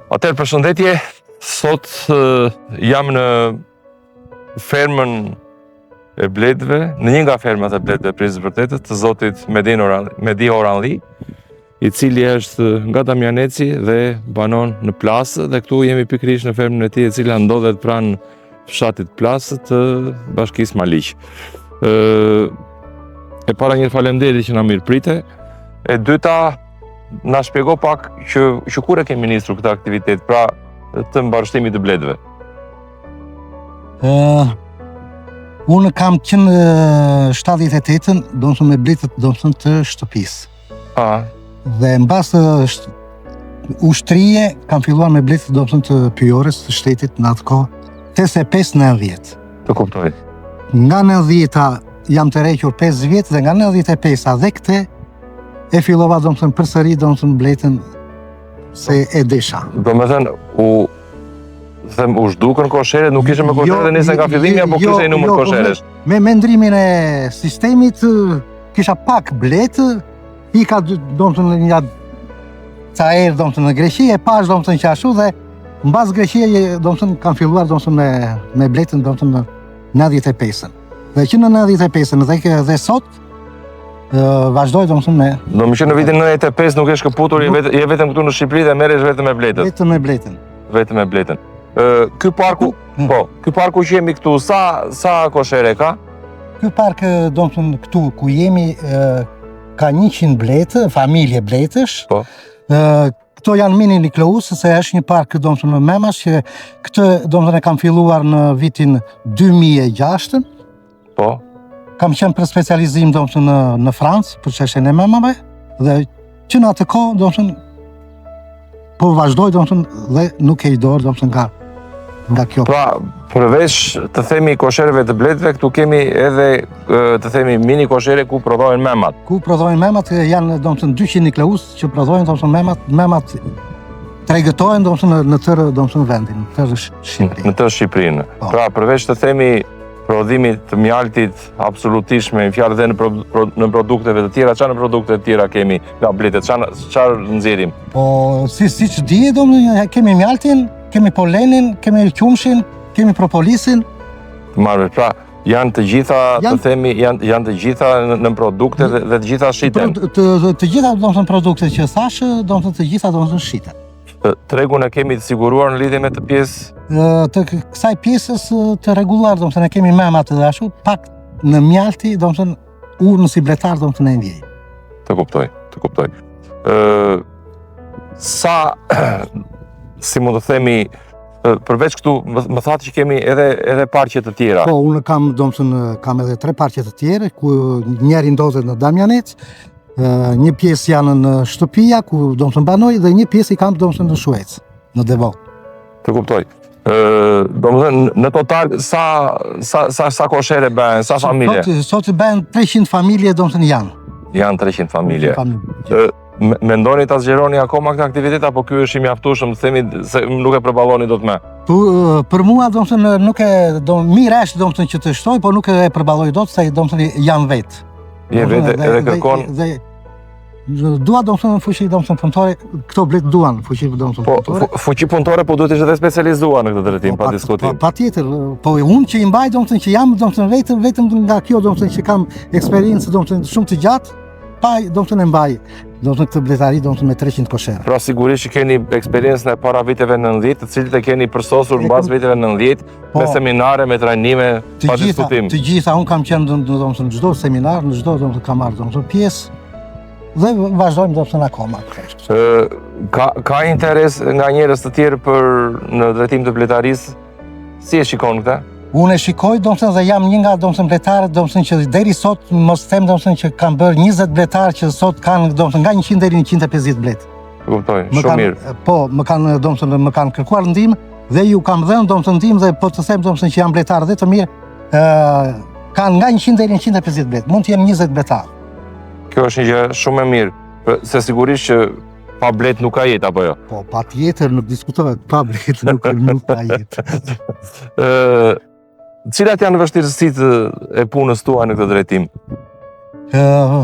Atëherë përshëndetje, sot jam në fermën e bletëve, në një nga fermat e bletëve për së vërtetës të zotit Medin Oran, Medi Oranli, i cili është nga Damjaneci dhe banon në Plasë dhe këtu jemi pikërisht në fermën e tij e cila ndodhet pranë fshatit Plasë të bashkisë Maliq. Ë e para një faleminderit që na mirëprite. E dyta na shpjego pak që që kur e kemi nisur këtë aktivitet, pra të mbarështimit të bletëve. Ë unë kam që në 78-ën, domethënë me bletët, domethënë të shtëpisë. A. Dhe mbas ushtrie kam filluar me bletët domethënë të pyjores të shtetit në atë kohë 85-90. Të kuptoj. Nga 90-a jam tërhequr 5 vjet dhe nga 95-a dhe këte e fillova domethënë përsëri domethënë bletën se e desha. Domethënë u them u zhdukën kosheret, nuk ishe me jo, koshere dhe nise nga fillimi apo jo, kishe një numër jo, kosheresh? Me me ndrimin e sistemit kisha pak bletë, ika domethënë një ca herë domethënë në Greqi, e pash domethënë që ashtu dhe mbas Greqie domethënë kam filluar domethënë me me bletën domethënë në 95-ën. Dhe që në 95-ën dhe dhe sot vazhdoj domethënë me Domethënë në vitin 95 nuk je shkëputur, je vetëm je vetëm këtu në Shqipëri dhe merresh vetëm me bletët. Vetëm me bletën. Vetëm me bletën. Ë ky parku, hmm. po, ky parku që jemi këtu, sa sa koshere ka? Ky park domethënë këtu ku jemi ka 100 bletë, familje bletësh. Po. Ë këto janë mini nukleus, se është një park domethënë memash që këtë domethënë e kam filluar në vitin 2006. Po. Kam qenë për specializim domethënë në në Francë për çështjen e memave dhe që në atë kohë domethënë po vazhdoj domethënë dhe nuk heq dorë domethënë nga nga kjo. Pra, përveç të themi koshereve të bletëve, këtu kemi edhe të themi mini koshere ku prodhohen memat. Ku prodhohen memat janë domethënë 200 nukleus që prodhojnë domethënë memat, memat tregëtohen domethënë në, në tërë domethënë vendin, në tërë Shqipërinë. Në tërë Shqipërinë. Po. Pra, përveç të themi prodhimit të mjaltit absolutisht me një fjalë dhe në, pro, pro, në produkteve të tjera, çfarë në produkte të tjera kemi nga bletët, çfarë çfarë nxjerrim? Po, si siç dihet, domethënë kemi mjaltin, kemi polenin, kemi qumshin, kemi propolisin. Të marrë, pra janë të gjitha, janë, të themi, janë janë të gjitha në, në produkte dhe, dhe të gjitha shiten. Të, të, të, të gjitha domethënë produktet që thashë, domethënë të gjitha domethënë shiten. Tregun e kemi të siguruar në lidhje me këtë pjesë? Të kësaj pjesës të rregulluar, domethënë e kemi memat dhe ashtu, pak në mjalti, domethënë unë si bletar, domethënë e ndjej. Të kuptoj, të kuptoj. Ë sa si mund të themi përveç këtu më, më thatë që kemi edhe edhe parqe të tjera. Po, unë kam domethënë kam edhe tre parqe të tjera ku njëri ndodhet në Damjanec, Një pjesë janë në shtëpia ku domethënë banoj dhe një pjesë i kam domethënë në Shuec, në Devoll. Të kuptoj. Ë, domethënë në total sa sa sa sa koshere bëhen, sa familje? Sot sot bëhen 300 familje domethënë janë. Janë 300 familje. Ë, mendoni ta zgjeroni akoma këtë aktivitet apo ky është i mjaftueshëm, themi se nuk e përballoni dot më? Po, për mua domethënë nuk e do mirë është domethënë që të shtoj, po nuk e përballoj dot se domethënë jam vetë. Je vetë edhe kërkon dhe dua domethënë fuqi domethënë punëtore, këto bletë duan fuqi domethënë po, punëtore. Po fuqi punëtore po duhet të jesh edhe specializuar në këtë drejtim, po, pa diskutim. Po, patjetër, po unë që i mbaj domethënë që jam domethënë vetëm vetëm nga kjo domethënë që kam eksperiencë domethënë shumë të gjatë, pa domethënë e mbaj domethënë këtë bletari domethënë me 300 koshere. Pra sigurisht që keni eksperiencën e para viteve 90, të cilët e keni përsosur mbas viteve 90, Po, me seminare, me trajnime, pa diskutim. Të gjitha, unë kam qenë do të thonë në çdo seminar, në çdo domethënë kam marrë domethënë pjesë dhe vazhdojmë domethënë akoma. Ë ka ka interes nga njerëz të tjerë për në drejtim të bletarisë? Si e shikon këtë? Unë e shikoj domethënë dhe jam një nga domethënë bletarët domethënë që deri sot mos them domethënë që kam bërë 20 bletarë që sot kanë domethënë nga 100 deri në 150 bletë. Kuptoj, shumë mirë. Po, më kanë domethënë më kanë kërkuar ndihmë Dhe ju kam dhënë domethënë ndihmë dhe po të them domethënë që janë bletarë dhe të mirë, ë kanë nga 100 deri në 150 bletë, mund të jenë 20 bletarë. Kjo është një gjë shumë e mirë, se sigurisht që pa bletë nuk ka jetë apo jo. Po patjetër nuk diskutohet, pa bletë nuk nuk ka jetë. Ë cilat janë vështirësitë e punës tuaj në këtë drejtim? Ë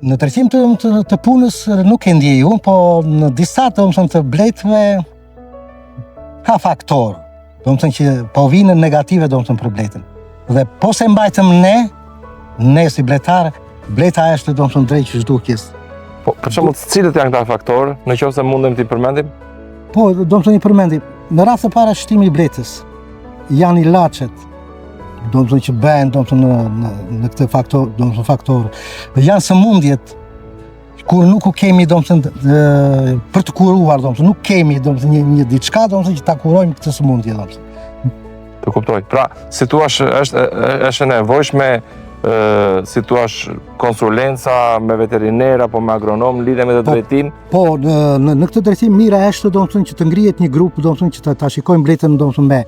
në drejtim të, të, të punës nuk e ndjej unë, po në disa domethënë të bletëve. Ka faktor, domethënë që po vinë negative, domethënë për bletën. Dhe po s'e mbajtëm ne, ne si bletar, bleta është domethënë drejt zhdukjes. Po, për shembull, cilët janë këta faktorë, në qoftë se mundem t'i përmendim? Po, domethënë i përmendim. Në radhë të parë shtimi i bletës, janë ilaçet, domethënë që bëhen, domethënë në, në, në këtë faktor, domethënë faktor. Janë sëmundjet, kur nuk u kemi domethënë për të kuruar domethënë nuk kemi domethënë një një diçka domethënë që ta kurojmë këtë sëmundje domethënë. Të kuptoj. Pra, si thua është është e nevojshme ë si thua konsulenca me veteriner apo me agronom lidhje me këtë po, drejtim? Po, në në, në këtë drejtim mira është domethënë që të ngrihet një grup domethënë që ta, ta shikojmë bletën domethënë me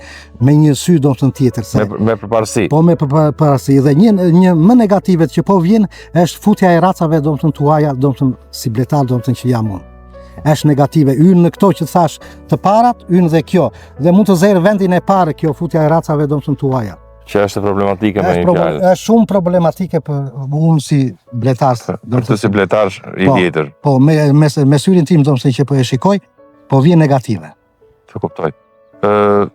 me një sy domethënë tjetër se me, me përparësi. Po me përparësi dhe një një më negativet që po vjen është futja e racave domethënë të huaja, domethënë si bletar domethënë që jam unë. Është negative, hyn në këto që thash të parat, hyn dhe kjo dhe mund të zërë vendin e parë kjo futja e racave domethënë të huaja. Që është problematike me një fjalë. Është shumë problematike për unë si bletar. Për të si bletar i po, vjetër. Po, me, me, me syrin tim domethënë që po e shikoj, po vjen negative. Të kuptoj. Ë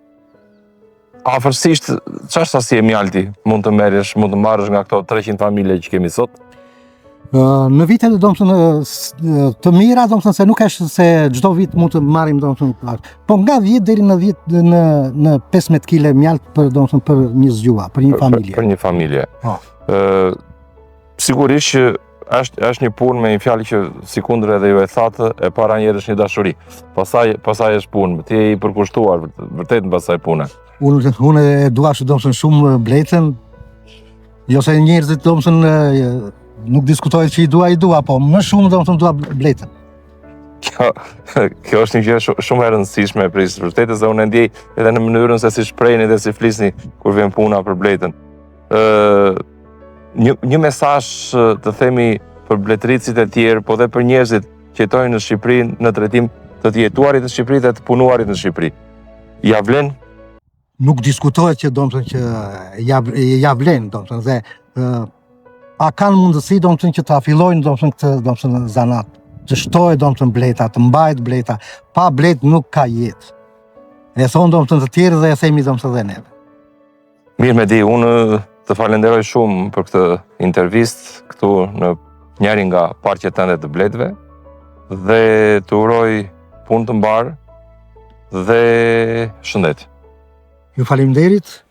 afërsisht çfarë sasie mjalti mund të merresh, mund të marrësh nga këto 300 familje që kemi sot? Në vitet domethënë të mira, domethënë se nuk është se çdo vit mund të marrim domethënë po nga 10 deri në 10 në në 15 kg mjalt për domethënë për një zgjua, për një familje. Për, për një familje. Po. Ë sigurisht që është është një punë me një fjalë që sikundër edhe ju e thatë, e para njëherë është një dashuri. Pastaj pastaj është punë, ti je i përkushtuar vërtet mbas asaj pune. Unë unë e dua shumë domethënë shumë bletën. Jo se njerëzit domethënë nuk diskutohet që i dua i dua, po më shumë domethënë dua bletën. Kjo, kjo është një gjë shumë e rëndësishme prej së vërtetës dhe unë e ndjej edhe në mënyrën se si shpreheni dhe si flisni kur vjen puna për bletën. Ë një një mesazh të themi për bletërritësit e tjerë, po dhe për njerëzit që jetojnë në Shqipëri në drejtim të të jetuarit në Shqipëri dhe të punuarit në Shqipëri. Ja vlen? Nuk diskutohet që domethënë që ja ja vlen domethënë dhe ë a kanë mundësi domethënë që ta fillojnë domethënë këtë domethënë zanat, të shtohet domethënë bleta, të mbahet bleta, pa bletë nuk ka jetë. E thonë domethënë të tjerë dhe e themi domethënë dhe neve. Mirë Medi, unë të falenderoj shumë për këtë intervistë këtu në njërin nga parqet tënde të bletëve dhe të uroj punë të mbarë dhe shëndet. Ju faleminderit.